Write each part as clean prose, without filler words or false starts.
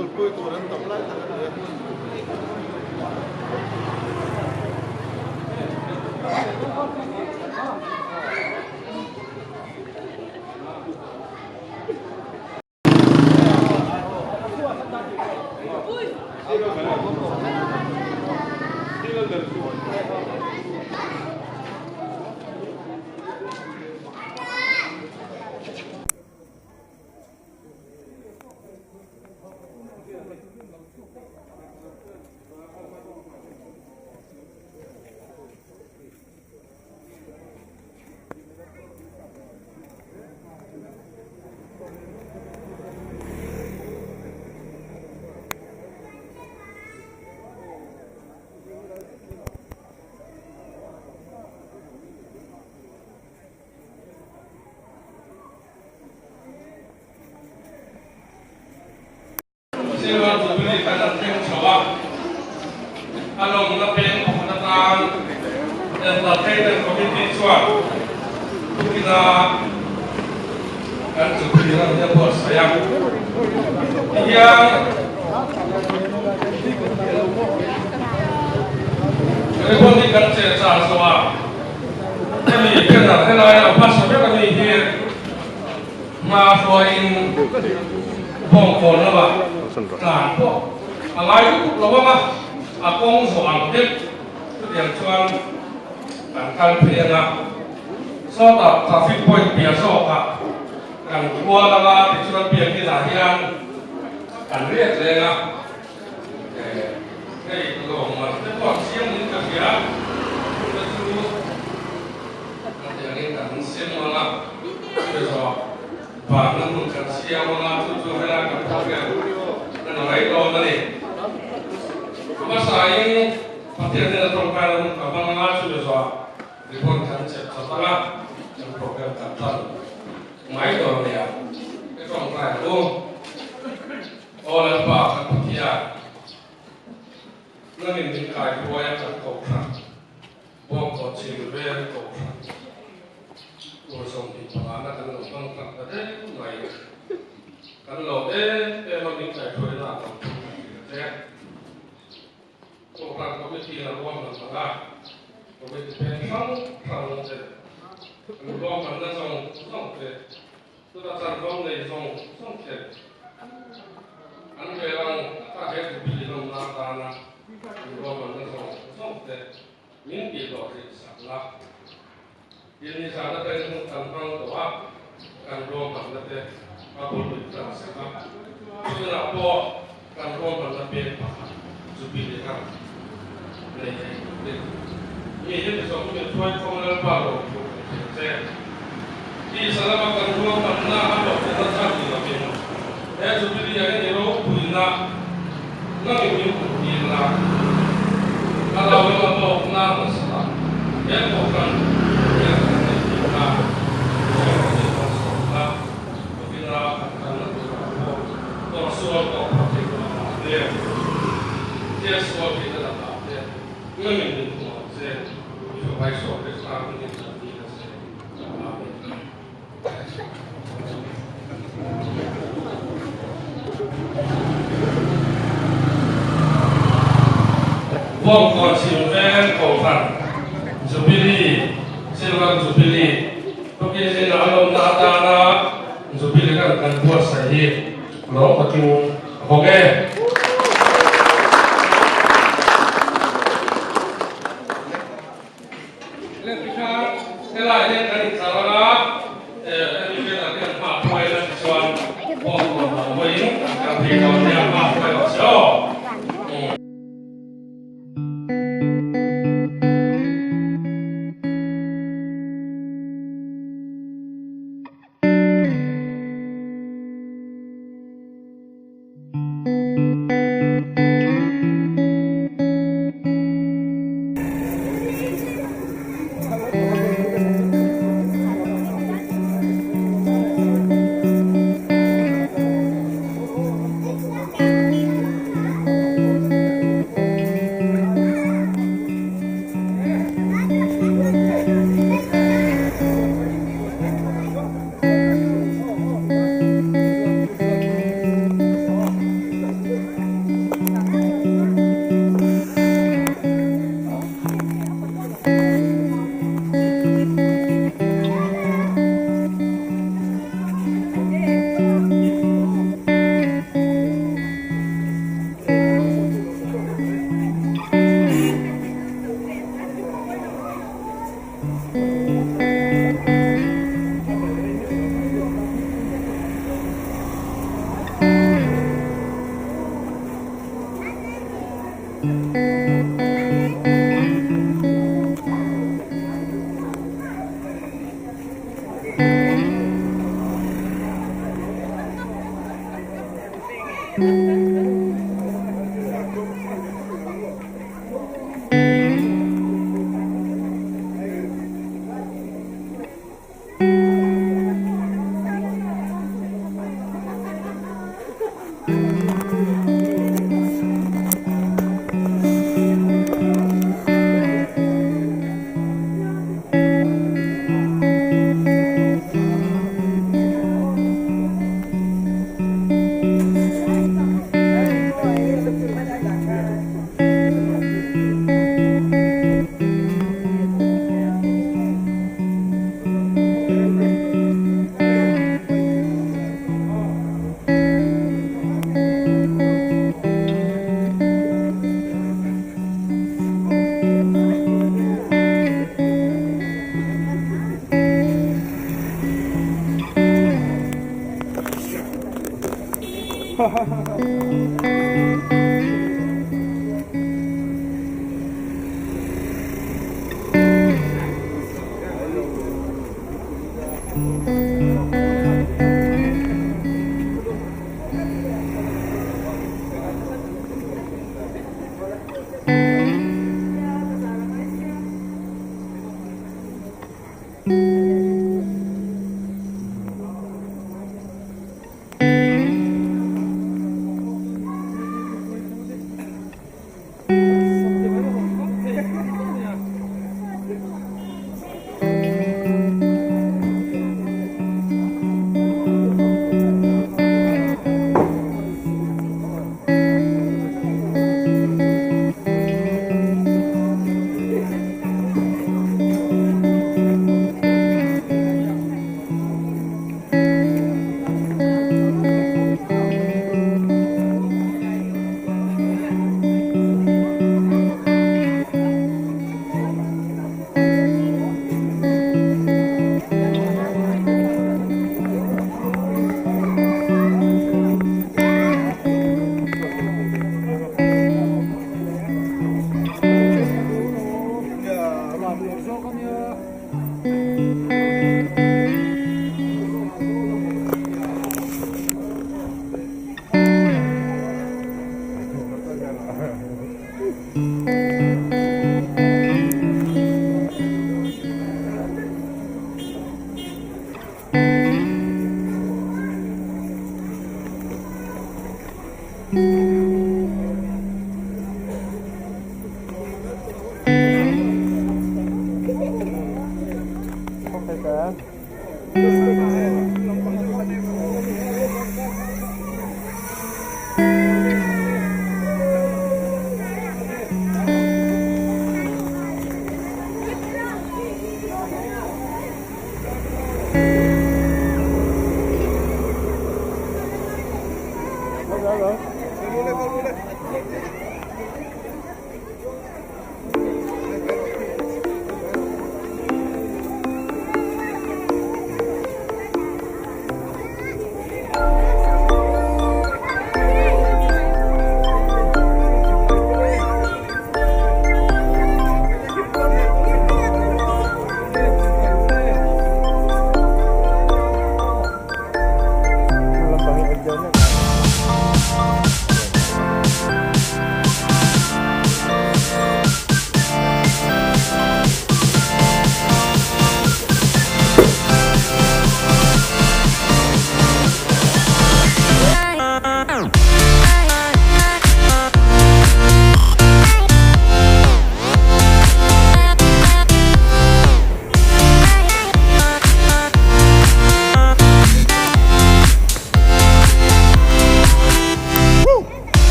buaipui tur an tam lai tak a ni e. Silver Jubilee kan han thleng chho a, a lawmna peng pakhat atan Entertainment Committee chuan tukina kan Jubilee ram hi a buatsaih a. Tihian Ribbon hi kan che char zawh a, hemi banner helaia a hmasa ber ami hi Hma hruaiin bawngkawn lamah tlan pawh a ngai lutuk lo ang a, a kawng zawh ang deuh chutiang chuan kan kal phei ang a. Sawtah traffic point piah zawkah kan kual ang a, tichuan biakinah hian kan riat reng a. Hei lawmman te pawh an siam niin ka hria, chute chu kan tiangin kan sem ang a, chumi zawh vanna hmun kan siam ang a, chu chu helai kan program a ni mai dawn a ni. Hmasain Pathian hnena tawngtaina hun ka hmang ang a, chumi zawh report kan chep chawt ang a, kan program kan tan mai dawn a nia, ka tawngtai ang u. Aw Lalpa kan Pathian, nangin min kai huai a kan kohhran, bawngkaw chhim vel kohhran tur 25 na kan lo hmang tak ta deuh mai. Kan lawm em em a min kaihhruaina ah kan thu kan hria che. Kohhran committee in a ruahman ang a, committee peng hrang hrang te an ruahmanna zawng zawng te Chutah chanvo nei zawng zawng ten an rel ang taka he Jubilee lawmna atana an ruahmanna zawng zawng te min tih hlawh hrih sak la. Tin, nizan atangin hun kan hmang tawh a, kan ruahmanna te a bul lui tlang sak a. Tunah pawh kan ruahmanna pek pakhat Jubilee ram nei thei turin mi heti zawng hi min hruaikhawm Lalpa lo thu kan hrilh che. Tisa lama kan ruahmanna a hlawhtlinna chhan ni lovin he Jubilee ah hian i ropuina nangin min hmuh tir la, a lo lama tawkna hmasa he kohhran hian kan neih tir la, Chawlhni malsawmna Tuvina kan kalna turah pawh tawrhsual tawh phah thei lo ang te, chetsual theihna lakah te ngamin min hmu ang che, i fapa Isua Krista hmingin kan dil a che. Amen. Bawngkawn chhim veng Kohhran Jubilee, Silver Jubilee, Tukin zingah a lawmna atana Jubilee kan kan buatsaih hi lawm takin a hawng e. Helai hian kan inchar ang a, hemi velah hian hma hruai la tichuan bawngkawn lam hawiin kan kal phei dawn nia, hma hruai lo che aw.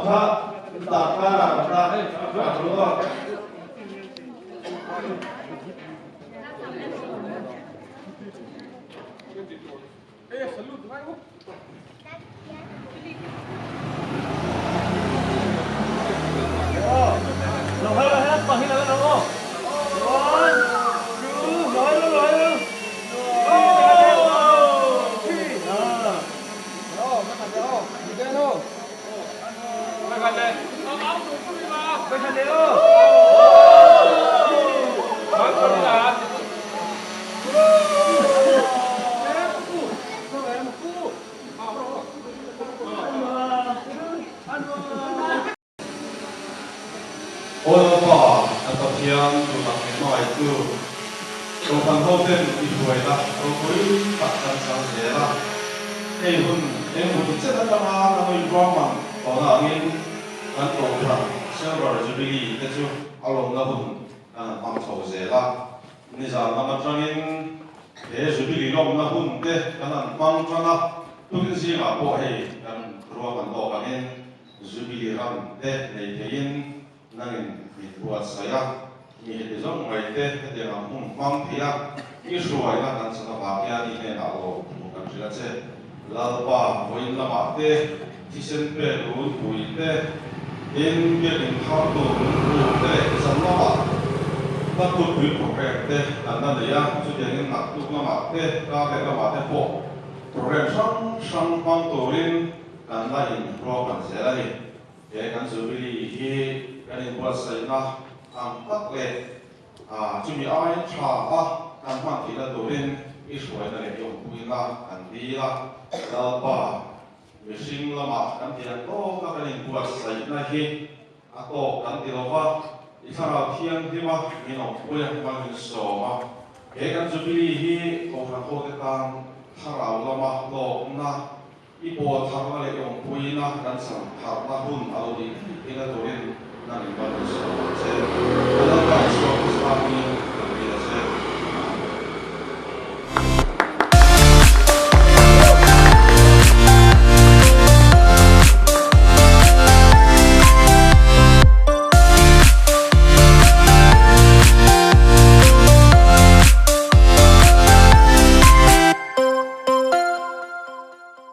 kha tar karah kan dah a ṭul a. Aw Lalpa, kan Pathian duhnak min hmangaihtu, Kohhran hoten i hruaina ropui tak kan chang zel a. Hei hun eng hun chet atanga kan inruahman tawhna angin kan Kohhran Silver Jubilee te chu a lawmna hun kan han hmang chho zel a. Nizan lam atangin he Jubilee lawmna hun te kan han hmang tan a, tukin zingah pawh hei kan ruahman lawk angin Jubilee ram te nei theiin nangin min buatsaih a, mi heti zawng mai te hetiang ang hun hmang thei a, i hruaina kan chan avang hian i hnenah lo hmuh kan hrilh a che. Lalpa vawiin lamah te, thisen pek runpui te, tin biakinn thar tur lungbu te leh zan lamah naktukpui programme te kan la nei a, chutiangin naktuk lamah te, kar leh lamah te pawh programme hrang hrang hmang turin kan la inruahman zel a ni. He kan Jubilee hi kan inbuatsaihna ang tak leh chumi aiin tha a kan hman theihna turin i hruaina leh i awmpuina kan dil a. Lalpa, mihring lama kan tih ang tawka kan inbuatsaihna hi a tawk kan ti lo va, i Thlarau Thianghlima min awmpui a, hmang min sawm a. He kan Jubilee hi Kohhran hote tan Thlarau lama hlawkna, I pawl tharna leh i awmpuina kan chhan tharna hun a lo nih theih theihna turin nang in va min sawm ang che.